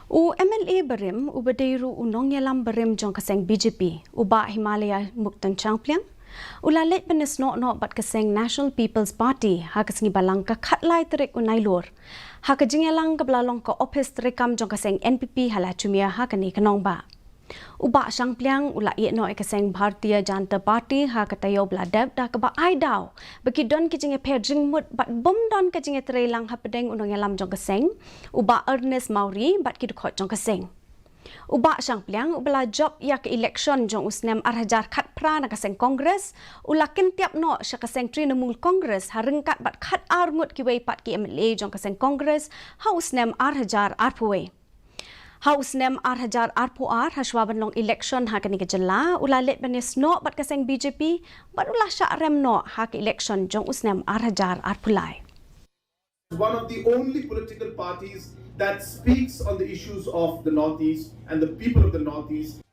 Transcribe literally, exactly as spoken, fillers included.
U M L A barim uba dei ruh u nongïalam barim jong ka seng B J P, u Bah Himalaya Muktan Shangpliang, u la leit ban ïasnoh noh bad ka seng National People's Party ha ka sngi Balang ka khatlai tarik u Nailur, ha ka jingïalang kaba la long ka ophis treikam jong ka seng N P P ha Lachumia ha kane ka nongbah. U Bah Shangpliang u la ïeh noh ïa ka seng Bharatiya Janata Party ha ka taïew ba la dep, da kaba ai daw ba ki don ki jingïapher jingmut bad bym don ka jingïatreilang hapdeng u nongïalam jong ka seng, u Bah Ernest Mawrie, bad ki dkhot jong ka seng. U Bah Shangpliang uba la jop ïa ka election jong u snem ar hajar khatphra na ka seng Congress, u la kyntiap noh sha ka seng Trinamool Congress ha ryngkat bad khatar ngut kiwei pat ki M L A jong ka seng Congress ha u snem ar hajar arphew wei. Ha u snem ar hajar arphew ar, ha shuwa ban long election ha kane ka jylla, u la leit ban ïasnoh bad ka seng B J P bad u la shah rem noh ha ka election jong u snem ar hajar arphew lai. One of the only political parties that speaks on the issues of the Northeast and the people of the Northeast.